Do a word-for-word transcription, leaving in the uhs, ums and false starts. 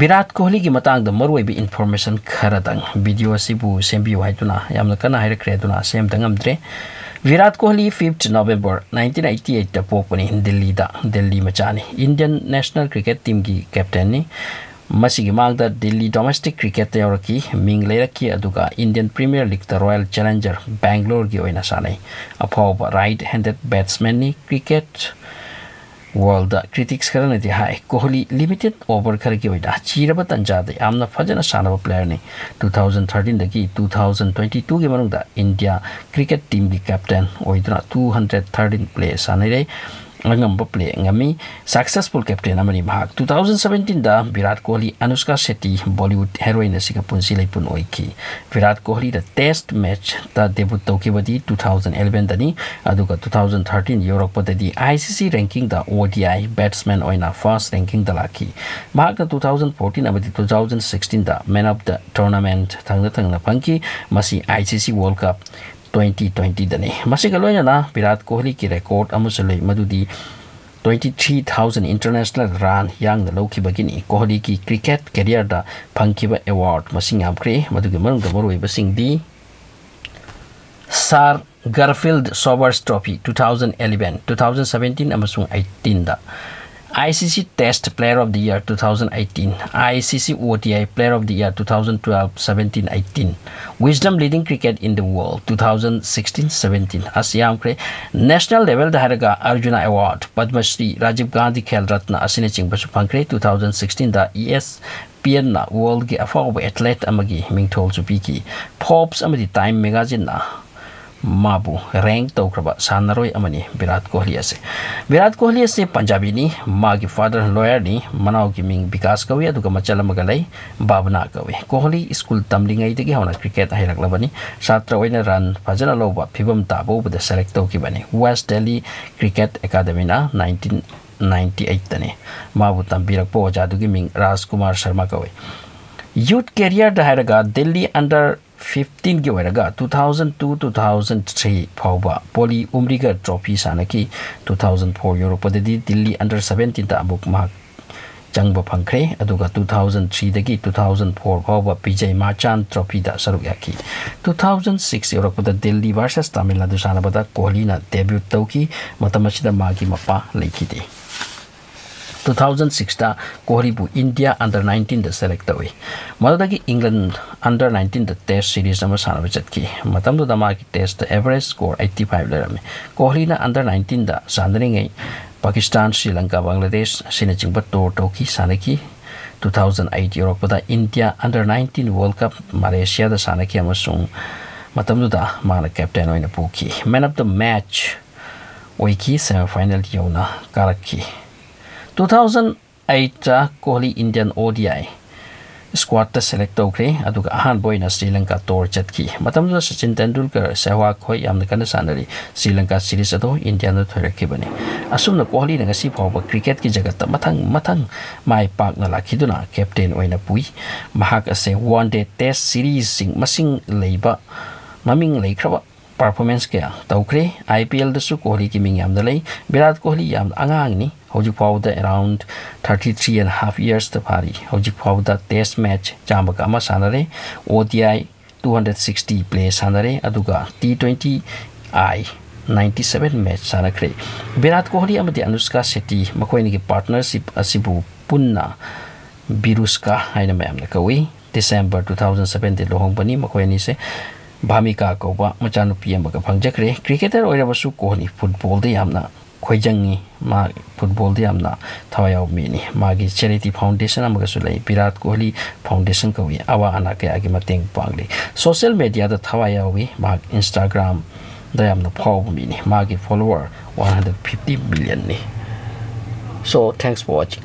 ꯚꯤꯔꯥꯠ ꯀꯣꯍꯂꯤꯒꯤ ꯃꯇꯥꯡꯗ ꯃꯔꯨꯑꯣꯏꯕ ꯏꯟꯐꯣꯔꯃꯦꯁꯟ ꯈꯔꯗꯪ꯫ ꯚꯤꯗꯤꯑꯣ ꯑꯁꯤꯕꯨ ꯁꯦꯝꯕꯤꯌꯨ ꯍꯥꯏꯗꯨꯅ ꯌꯥꯝꯅ ꯀꯟꯅ ꯍꯥꯏꯔꯛꯈ꯭ꯔꯦ, ꯑꯗꯨꯅ ꯁꯦꯝꯗ ꯉꯝꯗ꯭ꯔꯦ꯫ Virat Kohli fifth November nineteen eighty eight ꯄꯣꯛꯄꯅꯤ, ꯗꯤꯜꯂꯤꯗ, ꯗꯤꯜꯂꯤ ꯃꯆꯥꯅꯤ꯫ ꯏꯟꯗꯤꯌꯟ ꯅꯦꯁꯅꯦꯜ ꯀ꯭ꯔꯤꯀꯦꯠ ꯇꯤꯝꯒꯤ ꯀꯦꯞꯇꯦꯟꯅꯤ꯫ ꯃꯁꯤꯒꯤ ꯃꯃꯥꯡꯗ ꯗꯤꯜꯂꯤ ꯗꯣꯃꯦꯁꯇꯤꯛ ꯀ꯭ꯔꯤꯀꯦꯠꯇ ꯌꯥꯎꯔꯛꯈꯤ, ꯃꯤꯡ ꯂꯩꯔꯛꯈꯤ, ꯑꯗꯨꯒ ꯏꯟꯗꯤꯌꯟ ꯄ꯭ꯔꯤꯃꯤꯌꯔ ꯂꯤꯒꯇ ꯔꯣꯌꯦꯜ ꯆꯦꯂꯦꯟꯖꯔ ꯕꯦꯡꯒ꯭ꯂꯣꯔꯒꯤ ꯑꯣꯏꯅ ꯁꯥꯟꯅꯩ꯫ ꯑꯐꯥꯎꯕ right hundred ꯕꯦꯠꯁꯃꯦꯟꯅꯤ꯫ Cricket world critics ꯈꯔꯅꯗꯤ ꯍꯥꯏ, ꯀꯣꯍꯂꯤ ꯂꯤꯃꯤꯇꯦꯗ ꯑꯣꯚꯔ ꯈꯔꯒꯤ ꯑꯣꯏꯅ ꯆꯤꯔꯕ ꯇꯟꯖꯥꯗ ꯌꯥꯝꯅ ꯐꯖꯅ ꯁꯥꯟꯅꯕ ꯄ꯭ꯂꯦꯌꯔꯅꯤ꯫ Two thousand thirteen ꯗꯒꯤ two thousand twenty two ꯒꯤ ꯃꯅꯨꯡꯗ ꯏꯟꯗꯤꯌꯥ ꯀ꯭ꯔꯤꯀꯦꯠ ꯇꯤꯝꯒꯤ ꯀꯦꯞꯇꯦꯟ ꯑꯣꯏꯗꯨꯅ two hundred thirteen ꯄ꯭ꯂꯦ ꯁꯥꯟꯅꯔꯦ꯫ ꯑꯉꯝꯕ ꯄ꯭ꯂꯦ ꯉꯝꯃꯤ꯫ ꯁꯛꯁꯦꯁꯐꯨꯜ ꯀꯦꯞꯇꯦꯟ ꯑꯃꯅꯤ ꯃꯍꯥꯛ꯫ Two thousand seventeen ꯗ ꯚꯤꯔꯥꯠ ꯀꯣꯍꯂꯤ, ꯑꯅꯨꯁꯀꯥ ꯁꯦꯇꯤ, ꯕꯣꯂꯤꯋꯨꯗ ꯍꯦꯔꯣꯏꯟ ꯑꯁꯤꯒ ꯄꯨꯟꯁꯤ ꯂꯩꯄꯨꯟ ꯑꯣꯏꯈꯤ꯫ ꯚꯤꯔꯥꯠ ꯀꯣꯍꯂꯤꯗ ꯇꯦꯁ ꯃꯦꯠꯆꯇ ꯗꯦꯕꯨꯠ ꯇꯧꯈꯤꯕꯗꯤ two thousand eleven ꯗꯅꯤ, ꯑꯗꯨꯒ two thousand thirteen ꯌꯧꯔꯛꯄꯗꯗꯤ I C C ꯔꯦꯡꯀꯤꯡꯗ O D I ꯕꯦꯠꯁꯃꯦꯟ ꯑꯣꯏꯅ ꯐꯥꯔꯁ ꯔꯦꯡꯀꯤꯡꯗ ꯂꯥꯛꯈꯤ꯫ ꯃꯍꯥꯛꯅ two thousand fourteen ꯑꯃꯗꯤ two thousand sixteen the Man of the Tournament ꯊꯪꯅ ꯊꯪꯅ ꯐꯪꯈꯤ꯫ ꯃꯁꯤ I C C World Cup twenty twenty ꯗꯅꯤ꯫ ꯃꯁꯤꯒ ꯂꯣꯏꯅꯅ ꯚꯤꯔꯥꯠ ꯀꯣꯍꯂꯤꯒꯤ ꯔꯦꯀꯣꯔꯗ ꯑꯃꯁꯨ ꯂꯩ, ꯃꯗꯨꯗꯤ twenty three thousand international run ꯌꯥꯡꯅ ꯂꯧꯈꯤꯕꯒꯤꯅꯤ꯫ ꯀꯣꯍꯂꯤꯒꯤ ꯀ꯭ꯔꯤꯀꯦꯠ ꯀꯦꯔꯤꯌꯔꯗ ꯐꯪꯈꯤꯕ ꯑꯦꯋꯥꯔꯗ ꯃꯁꯤꯡ ꯌꯥꯝꯈ꯭ꯔꯦ, ꯃꯗꯨꯒꯤ ꯃꯅꯨꯡꯗ ꯃꯔꯨꯑꯣꯏꯕꯁꯤꯡꯗꯤ Sir Garfield Sobers Trophy two thousand eleven, two thousand seventeen ꯑꯃꯁꯨꯡ eighteen the, I C C Test Player of the Year two thousand eighteen, I C C O D I Player of the Year two thousand twelve seventeen eighteen, Wisdom Leading Cricket in the World two thousand sixteen seventeen ꯑꯁꯤ ꯌꯥꯝꯈ꯭ꯔꯦ꯫ National ꯂꯦꯚꯦꯜꯗ ꯍꯥꯏꯔꯒ ꯑꯔꯖꯨꯅꯥ award, Padma Shri, Rajiv Gandhi Khel Ratna ꯑꯁꯤꯅꯆꯤꯡꯕꯁꯨ ꯐꯪꯈ꯭ꯔꯦ꯫ Two thousand sixteen ꯗ E S P N ꯅ ꯋꯥꯔꯜꯗꯒꯤ ꯑꯐꯥꯎꯕ athlete ꯑꯃꯒꯤ ꯃꯤꯡꯊꯣꯜꯁꯨ ꯄꯤꯈꯤ꯫ Forbes ꯑꯃꯗꯤ Time magazine ꯅ ꯃꯥꯕꯨ ꯔꯦꯡꯛ ꯇꯧꯈ꯭ꯔꯕ ꯁꯥꯟꯅꯔꯣꯏ ꯑꯃꯅꯤ ꯚꯤꯔꯥꯠ ꯀꯣꯍꯂꯤ ꯑꯁꯦ꯫ ꯚꯤꯔꯥꯠ ꯀꯣꯍꯂꯤ ꯑꯁꯦ ꯄꯟꯖꯥꯕꯤꯅꯤ꯫ ꯃꯥꯒꯤ ꯐꯥꯗꯔ ꯂꯣꯌꯔꯅꯤ꯫ ꯃꯅꯥꯎꯒꯤ ꯃꯤꯡ ꯕꯤꯀꯥꯁ ꯀꯧꯏ, ꯑꯗꯨꯒ ꯃꯆꯜ ꯑꯃꯒ ꯂꯩ, ꯚꯥꯕꯅꯥ ꯀꯧꯏ꯫ ꯀꯣꯍꯂꯤ ꯁ꯭ꯀꯨꯜ ꯇꯝꯂꯤꯉꯩꯗꯒꯤ ꯍꯧꯅ ꯀ꯭ꯔꯤꯀꯦꯠ ꯍꯩꯔꯛꯂꯕꯅꯤ꯫ ꯁꯥꯇ꯭ꯔ ꯑꯣꯏꯅ ꯔꯟ ꯐꯖꯅ ꯂꯧꯕ ꯐꯤꯕꯝ ꯇꯥꯕ ꯎꯕꯗ ꯁꯦꯂꯦꯛ ꯇꯧꯈꯤꯕꯅꯤ꯫ West Delhi Cricket Academy ꯅ nineteen ninety eight ꯇꯅꯤ꯫ ꯃꯥꯕꯨ ꯇꯝꯕꯤꯔꯛꯄ ꯑꯣꯖꯥꯗꯨꯒꯤ ꯃꯤꯡ ꯔꯥꯖꯀꯨꯃꯥꯔ ꯁꯔꯃ ꯀꯧꯏ꯫ ꯌꯨꯠ ꯀꯦꯔꯤꯌꯔꯗ ꯍꯥꯏꯔꯒ ꯗꯤꯜꯂꯤ under fifteen ꯒꯤ ꯑꯣꯏꯔꯒ two thousand two, two thousand three ꯐꯥꯎꯕ ꯄꯣꯂꯤ ꯎꯝꯔꯤꯒꯔ ꯇ꯭ꯔꯣꯐꯤ ꯁꯥꯟꯅꯈꯤ꯫ Two thousand four ꯌꯧꯔꯛꯄꯗꯗꯤ ꯗꯤꯜꯂꯤ under seventeen ꯗ ꯑꯃꯨꯛ ꯃꯍꯥꯛ ꯆꯪꯕ ꯐꯪꯈ꯭ꯔꯦ꯫ ꯑꯗꯨꯒ two thousand three ꯗꯒꯤ two thousand four ꯐꯥꯎꯕ ꯕꯤꯖꯌ ꯃꯥꯆꯥꯟ ꯇ꯭ꯔꯣꯐꯤꯗ ꯁꯔꯨꯛ ꯌꯥꯈꯤ꯫ Two thousand six ꯌꯧꯔꯛꯄꯗ ꯗꯤꯜꯂꯤ versus ꯇꯥꯃꯤꯜ ꯅꯥꯗꯨ ꯁꯥꯟꯅꯕꯗ ꯀꯣꯍꯂꯤꯅ debut ꯇꯧꯈꯤ꯫ ꯃꯇꯝ ꯑꯁꯤꯗ ꯃꯥꯒꯤ ꯃꯄꯥ ꯂꯩꯈꯤꯗꯦ꯫ Two thousand six ꯇ ꯀꯣꯍꯂꯤꯕꯨ India under nineteen ꯗ select ꯇꯧꯏ꯫ ꯃꯗꯨꯗꯒꯤ England under nineteen ꯗ test series ꯑꯃ ꯁꯥꯟꯅꯕ ꯆꯠꯈꯤ꯫ ꯃꯇꯝꯗꯨꯗ ꯃꯥꯒꯤ test average score eighty five ꯂꯩꯔꯝꯃꯤ꯫ ꯀꯣꯍꯂꯤꯅ under nineteen ꯗ ꯁꯥꯟꯅꯔꯤꯉꯩ ꯄꯥꯀꯤꯁꯇꯥꯟ, ꯁ꯭ꯔꯤ ꯂꯪꯀꯥ, ꯕꯪꯒ꯭ꯂꯥꯗꯦꯁ ꯑꯁꯤꯅꯆꯤꯡꯕ tour ꯇꯧꯈꯤ, ꯁꯥꯟꯅꯈꯤ꯫ Two thousand eight ꯌꯧꯔꯛꯄꯗ India under nineteen World Cup ꯃꯂꯦꯁꯤꯌꯥꯗ ꯁꯥꯟꯅꯈꯤ ꯑꯃꯁꯨꯡ ꯃꯇꯝꯗꯨꯗ ꯃꯥꯅ captain ꯑꯣꯏꯅ ꯄꯨꯈꯤ꯫ Man of the match ꯑꯣꯏꯈꯤ, semi final ꯌꯧꯅ ꯀꯥꯔꯛꯈꯤ꯫ Two thousand eight Kohli Indian O D I squad ꯇ select ꯇꯧꯈ꯭ꯔꯦ, ꯑꯗꯨꯒ ꯑꯍꯥꯟꯕ ꯑꯣꯏꯅ ꯁ꯭ꯔꯤ ꯂꯪꯀꯥ tour ꯆꯠꯈꯤ꯫ ꯃꯇꯝꯗꯨꯗ ꯁꯆꯤꯟ ꯇꯦꯟꯗꯨꯜꯀꯔ, ꯁꯦꯍꯋꯥꯒ ꯈꯣꯏ ꯌꯥꯝꯅ ꯀꯟꯅ ꯁꯥꯟꯅꯔꯤ꯫ ꯁ꯭ꯔꯤ ꯂꯪꯀꯥ series ꯑꯗꯨ ꯏꯟꯗꯤꯌꯥꯅ ꯊꯣꯏꯔꯛꯈꯤꯕꯅꯤ꯫ ꯑꯁꯨꯝꯅ ꯀꯣꯍꯂꯤꯅ ꯉꯁꯤ ꯐꯥꯎꯕ cricket ꯀꯤ ꯖꯒꯠꯇ ꯃꯊꯪ ꯃꯊꯪ ꯃꯥꯏ ꯄꯥꯛꯅ ꯂꯥꯛꯈꯤꯗꯨꯅ captain ꯑꯣꯏꯅ ꯄꯨꯏ꯫ ꯃꯍꯥꯛ ꯑꯁꯦ one day test series ꯁꯤꯡ ꯃꯁꯤꯡ ꯂꯩꯕ, ꯃꯃꯤꯡ ꯂꯩꯈ꯭ꯔꯕ performance ꯀꯌꯥ ꯇꯧꯈ꯭ꯔꯦ꯫ I P L ꯗꯁꯨ ꯀꯣꯍꯂꯤꯒꯤ ꯃꯤꯡ ꯌꯥꯝꯅ ꯂꯩ꯫ ꯚꯤꯔꯥꯠ ꯀꯣꯍꯂꯤ ꯌꯥꯝꯅ ꯑꯉꯥꯡꯅꯤ꯫ ꯍꯧꯖꯤꯛ ꯐꯥꯎꯕꯗ around thirty three and half years ꯇ ꯐꯥꯔꯤ꯫ ꯍꯧꯖꯤꯛ ꯐꯥꯎꯕꯗ test match ꯆꯥꯝꯃꯒ ꯑꯃ ꯁꯥꯟꯅꯔꯦ꯫ O D I two hundred sixty play ꯁꯥꯟꯅꯔꯦ, ꯑꯗꯨꯒ T twenty I ninety seven match ꯁꯥꯟꯅꯈ꯭ꯔꯦ꯫ Virat Kohli ꯑꯃꯗꯤ ꯑꯅꯨꯁꯀꯥ ꯁꯦꯇꯤ ꯃꯈꯣꯏ ꯑꯅꯤꯒꯤ partnership ꯑꯁꯤꯕꯨ ꯄꯨꯟꯅ ꯕꯤꯔꯨꯁꯀꯥ ꯍꯥꯏꯅ ꯃꯌꯥꯝꯅ ꯀꯧꯏ꯫ December two thousand seven ꯗ ꯂꯨꯍꯣꯡꯕꯅꯤ ꯃꯈꯣꯏ ꯑꯅꯤꯁꯦ꯫ ꯚꯥꯃꯤꯀꯥ ꯀꯧꯕ ꯃꯆꯥꯅꯨꯄꯤ ꯑꯃꯒ ꯐꯪꯖꯈ꯭ꯔꯦ꯫ Cricketer ꯑꯣꯏꯔꯕꯁꯨ ꯀꯣꯍꯂꯤ football ꯗ ꯌꯥꯝꯅ ꯈꯣꯏꯖꯪꯉꯤ꯫ ꯃꯥ football ꯗ ꯌꯥꯝꯅ ꯊꯋꯥꯏ ꯌꯥꯎꯕ ꯃꯤꯅꯤ꯫ ꯃꯥꯒꯤ charity foundation ꯑꯃꯒꯁꯨ ꯂꯩ, ꯚꯤꯔꯥꯠ ꯀꯣꯍꯂꯤ Foundation ꯀꯧꯏ꯫ ꯑꯋꯥ ꯑꯅꯥ ꯀꯌꯥꯒꯤ ꯃꯇꯦꯡ ꯄꯥꯡꯂꯤ꯫ Social media ꯗ ꯊꯋꯥꯏ ꯌꯥꯎꯏ꯫ ꯃꯍꯥꯛ Instagram ꯗ ꯌꯥꯝꯅ ꯐꯥꯎꯕ ꯃꯤꯅꯤ꯫ ꯃꯥꯒꯤ follower one hundred fifty million ꯅꯤ꯫ So, thanks for watching.